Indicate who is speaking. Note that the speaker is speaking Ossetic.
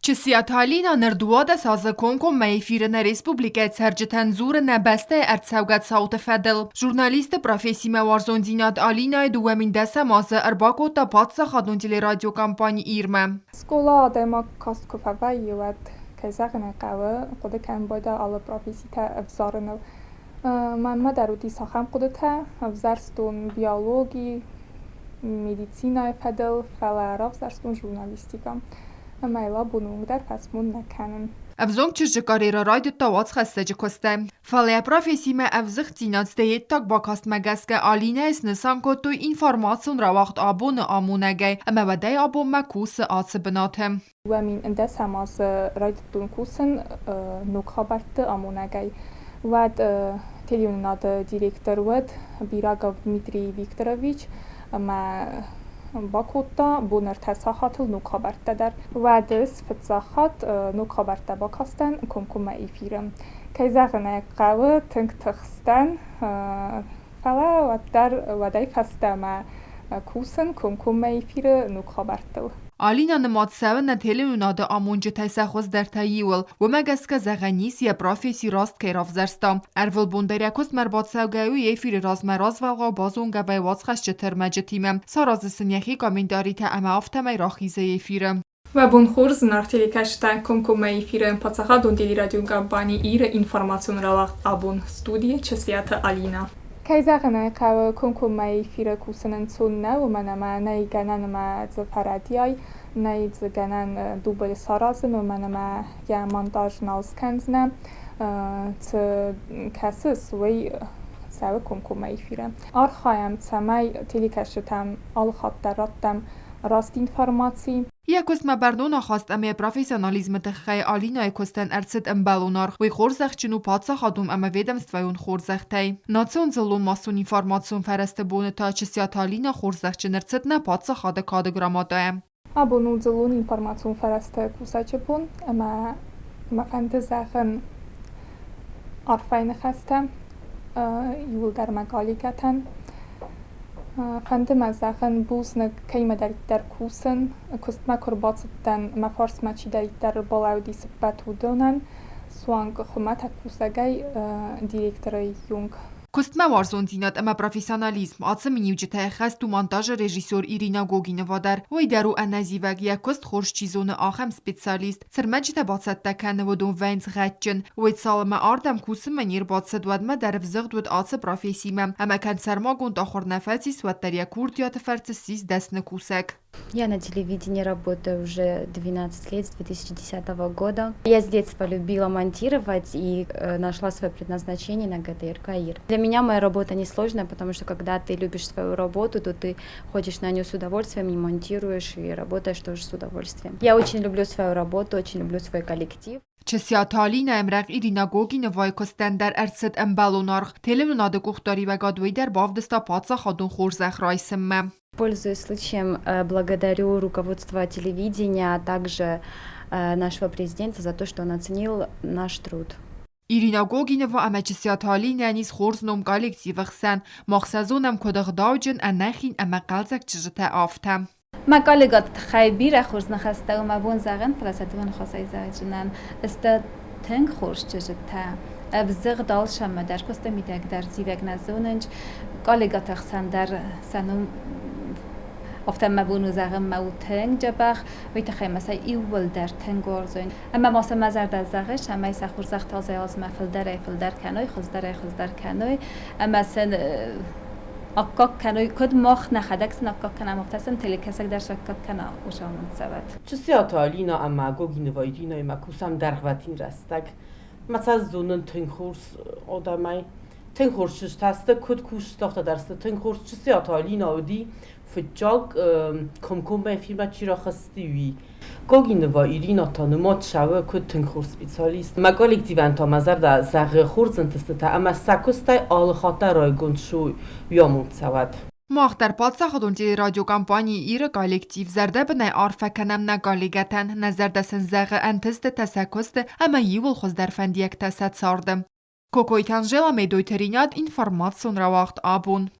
Speaker 1: Чысиаты Алинӕ ныр 12 азы комкоммӕ эфиры нӕ республикӕйы цӕрджытӕн дзуры нӕ бӕстӕйы ӕрцӕугӕ цауты фӕдыл. Журналисты профессимӕ уарзондзинад Алинӕйы 2010 азы ӕрбакодта паддзахадон телерадиокомпани «Ир-мӕ».
Speaker 2: Скъола адӕймаг каст куы фӕвӕййы, уӕд, кӕй зӕгъын ӕй хъӕуы, хъуыды кӕнын байдайы алы професситӕ ӕвзарыныл. Мӕнмӕ дӕр уыдис ахӕм хъуыдытӕ, ӕвзӕрстон биологи, медицинӕйы фӕдыл, фӕлӕ равзӕрстон журналистикӕ. Ӕмӕ йыл абоны онг дӕр фӕсмон нӕ кӕнын.
Speaker 1: Ӕвзонг чызджы карьерӕ райдыдта уацхӕссӕджы куыстӕй. Фӕлӕ йӕ профессимӕ ӕвзыгъддзинад стӕй йе ддаг бакастмӕ гӕсгӕ Алинӕйы снысан кодтой информацион рауагъд абоны амонӕгӕй ӕмӕ уӕдӕй абонмӕ кусы ацы бынаты.
Speaker 2: 2010 азы райдыдтон кусын ног хабӕртты амонӕгӕй. Уӕд телеуынынады директор уыд Бирагов Дмитрий Викторович ӕмӕ бакодта бон ӕртӕ сахатыл ног хабӕрттӕ дӕр. Уӕд ӕз фыццаг хатт ног хабӕрттӕ бакастӕн комкоммӕ эфиры. Кӕй зӕгъын ӕй хъӕуы, тынг тыхстӕн, фӕлӕ уӕддӕр уӕдӕй фӕстӕмӕ кусын комкоммӕ эфиры ног хабӕрттыл.
Speaker 1: Алинӕ нымад цӕуы нӕ телеуынады амонджытӕй сӕ хуыздӕртӕй иуыл. Уымӕ гӕсгӕ зӕгъӕн ис, йӕ професси раст кӕй равзӕрста. Ӕрвылбон дӕр йӕ куыстмӕ ӕрбацӕугӕ у эфиры размӕ развӕлгъау базонгӕ вӕййы уацхӕсджыты ӕрмӕджытимӕ, саразы сын йӕхи комментаритӕ ӕмӕ афтӕмӕй рахизы эфиры.
Speaker 2: Уӕ бон хорз, зынаргъ телекӕсджытӕ, комкоммӕ эфиры паддзахадон телерадиокомпани «Ир-ы» информацион рауагъд абон студийы Чысиаты Алинӕ. Кӕй зӕгъын ӕй хъӕуы, комкоммӕ эфиры кусын ӕнцон нӕу, уымӕн ӕмӕ нӕй гӕнӕн ӕмӕ дзы фӕрӕдийай, нӕй дзы гӕнӕн дубль саразын, уымӕн ӕмӕ йӕ монтаж нал скӕндзынӕ. Цы кӕсыс, уый цӕуы комкоммӕ эфиры. Архайӕм, цӕмӕй телекӕсджытӕм алыхатт дӕр раттӕм раст информаци.
Speaker 1: Йӕ куыстмӕ бӕрнон ахаст ӕмӕ йӕ профессионализмы тыххӕй Алинӕйы куыстӕн ӕрцыд ӕмбӕлон аргъ. Уый хорзӕхджын у паддзахадон ӕмӕ ведомствӕйон хорзӕхтӕй. Национ дзыллон-массон информацион фӕрӕзты боны та Чысиаты Алинӕ хорзӕхджын ӕрцыд нӕ паддзахады кады грамотӕйӕ.
Speaker 2: Абон у дзыллон информацион фӕрӕзты кусӕджы бон ӕмӕ мӕ фӕнды зӕгъын арфӕйы ныхӕстӕ иууылдӕр мӕ коллегӕтӕн. Фӕнды мӕ зӕгъын бузныг, кӕимӕдӕриддӕр кусын, куыстмӕ куы рбацыдтӕн, мӕ фарсмӕ чидӕриддӕр балӕудис ӕппӕт уыдонӕн, суанг хуымӕтӕг кусӕгӕй директоры онг.
Speaker 1: Куыстмӕ уарзондзинад ӕмӕ профессионализм ацы миниуджытӕ ӕххӕст у монтажы режиссер Ирина Гогинова дӕр. Уый дӕр у ӕнӕзивӕг, йӕ куыст хорз чи зоны, ахӕм специалист. Цы рмӕджытӕ бацӕттӕ кӕны, уыдон вӕййынц гъӕдджын. Уый цалынмӕ ардӕм кусынмӕ не рбацыд, уӕдмӕ дӕр ӕвзыгъд уыд ацы профессимӕ ӕмӕ кӕд сӕрмагонд ахуыр нӕ фӕцис, уӕддӕр йӕ курдиаты фӕрцы ссис дӕсны кусӕг.
Speaker 3: Я на телевидении работаю уже 12 лет, с 2010 года. Я с детства любила монтировать и нашла свое предназначение на ГТРК «Ир». Для меня моя работа несложная, потому что когда ты любишь свою работу, то ты ходишь на нее с удовольствием и монтируешь, и работаешь тоже с удовольствием. Я очень люблю свою работу, очень люблю свой коллектив.
Speaker 1: Чысиаты Алинӕ ӕмрӕнхъ Ирина Гогиновайы куыстӕн дӕр ӕрцыд ӕмбӕлон аргъ. Телеуынады къухдариуӕгад уый дӕр бавдыста паддзахадон хорзӕх райсынмӕ.
Speaker 3: Пользуясь случаем, благодарю руководство телевидения, а также нашего президента за то, что он оценил наш труд.
Speaker 1: Ирина Гогинова ӕмӕ Чысиаты Алинӕйӕн ис хорз ном коллективы хсӕн. Мах сӕ зонӕм куыд ӕгъдауджын, ӕнӕхин ӕмӕ хъӕлдзӕг чызджытӕ, афтӕ.
Speaker 4: Мӕ коллегаты тыххӕй бирӕ хорз ныхӕстӕ у мӕ бон зӕгъын, фӕлӕ сӕ дыууӕ ныхасӕй зӕгъдзынӕн. Сты тынг хорз чызджытӕ. Ӕвзыгъд алцӕмӕ дӕр, куысты мидӕг дӕр зивӕг нӕ зонынц. Коллегаты хсӕн дӕр сӕ ном афтӕ мӕ бон у зӕгъын, мӕ у тынг дзӕбӕх. Уый тыххӕй мӕ сӕ иууылдӕр тынг уарзын. Ӕмӕ ма сӕ мӕ зӕрдӕ зӕгъы, цӕмӕй сӕ хорзӕхтӕ азӕй-азмӕ фылдӕрӕй-фылдӕр кӕной, хуыздӕрӕй-хуыздӕр кӕной ӕмӕ сын аккаг кӕной, куыд мах нӕхӕдӕг сын аккаг кӕнӕм, афтӕ сын телекӕсӕг дӕр саккаг кӕна уыцы цӕвӕт.
Speaker 5: Чысиаты Алинӕ ӕмӕ Гогинова Иринӕимӕ кусӕм дӕргъвӕтин рӕстӕг. Мӕ цӕст зонын тынг хорз адӕмӕй. Тынг хорз чызджытӕ сты, куыд кусджытӕ, афтӕ дӕр сты. Тынг хорз Чысиаты Алинӕ уыди фыццаг комкоммӕ эфирмӕ чи рахызти, уый. Гогинова Ирина та нымад цӕуы куыд тынг хорз специалист. Мӕ коллективӕн та мӕ зӕрдӕ зӕгъы хорз ӕнтыстытӕ ӕмӕ сӕ куыстӕй алы хатт дӕр райгонд суй, уый амонд цӕуӕд.
Speaker 1: Мах дӕр паддзахадон телерадиокомпани «Ир-ы» коллектив зӕрдӕбынӕй арфӕ кӕнӕм нӕ коллегӕтӕн, нӕ зӕрдӕ сын зӕгъы ӕнтыстытӕ сӕ куысты ӕмӕ иууыл хуыздӕр фӕндиӕгтӕ сӕ царды. Кокойты Анжела, Медойты Ринат, информацион рауагъд абон.